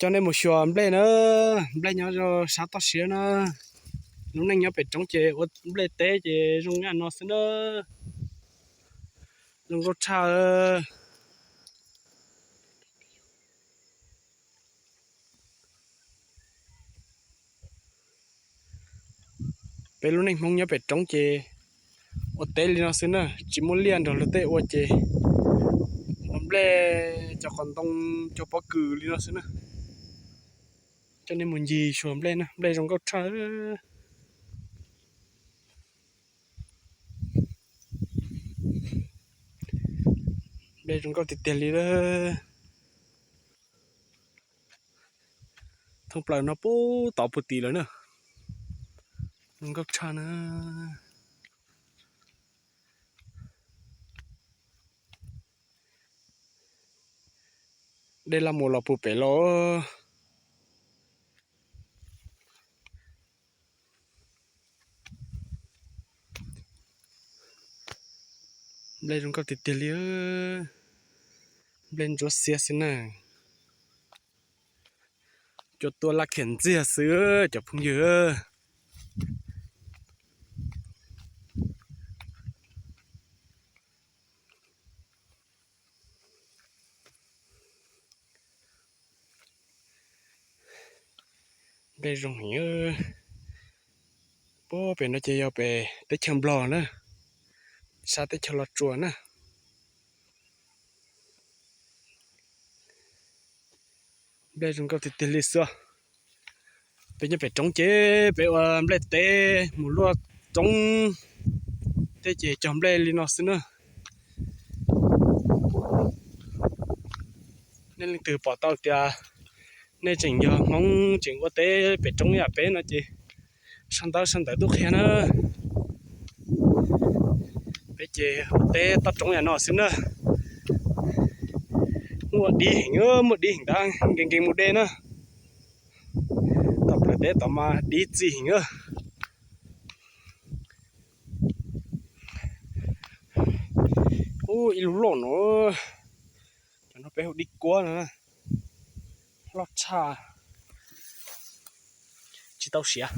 Coj nej mus xyuas nplej na, nplej nyob rau sab toj siab na. Lub neej nyob pem roob ces ua nplej teb ces zoo li no xwb na. Zoo nkauj tshaj. Peb lub neej Hmoob nyob pem roob ces ua teb li no xwb na, tsis muaj liaj nrog luag tej ua ces ua nplej, cov qos ntoo, cov pob kws li no xwb na. Coj nej mus ncig xyuas nplej na, nplej zoo nkauj tshaj. Nplej zoo nkauj tiag tiag li. Thoob plaws no puag tod puag tid lawm na. Zoo nkauj tshaj na. Dej laj mus los puag pem los. Nplej zoo nkauj tiag tiag li. Nplej ntsuab xiab xwb na. Cua tuaj laj khiam ntxiag xwb cov phooj ywg. Nplej zoo heev. Puag pem no ces yog pem teb chaws Nplog na, sab teb chaws Los Tsuas na. Nplej zoo nkauj tiag tiag li xwb. Peb nyob pem roob ces peb ua nplej teb mus luaj roob tej ces cog nplej li no xwb na. Nej leej twg pom tau tias nej tseem yog Hmoob tseem ua teb pem roob yam peb no ces sau ntawv sau ntawv tuaj qhia na. Peb ces ua teb toj roob yam no xwb na. Muaj dib heev, muaj dib heev ntag, nkees nkees mus de na. Toj plaws teb tod mas dib txi heev. Ub, ib lub loj no, cov no peb hu dib kuab no, loj tshaj, tsis tau siav,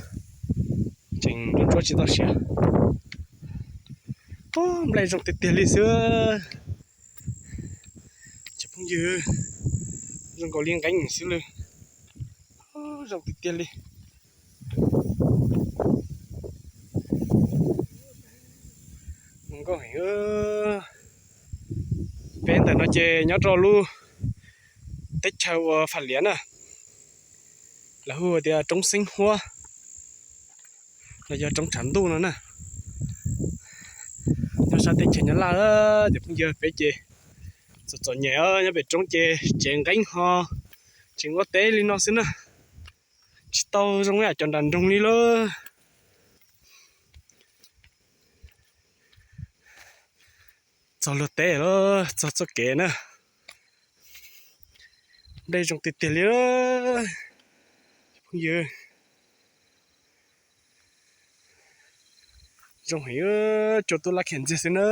tseem ntsuab ntsuab tsis tau siav. Ub, nplej zoo tiag tiag li xwb. Cov phooj ywg, zoo nkaus li nqeeb xwb lawm. Zoo tiag tiag li. Zoo nkauj heev. Peb ntawm no ces nyob rau lub teb chaws uas Fam Liav na, lawv hu tias roob Xeeb Huab los yog roob tshav ntuj no na. Nyob sab teb chaws Nyab Laj, cov phooj ywg, peb ces txom txom nyem, nyob pem roob ces tsev nqeeb ho tseem ua teb li no xwb na. Tsis tau zoo yam cov nram nroog li lawm. Txog luag teb lawm, txog txoj kev na. Nplej zoo tiag tiag li. Phooj ywg, zoo heev, cua tuaj laj khiam ntxiag xwb na.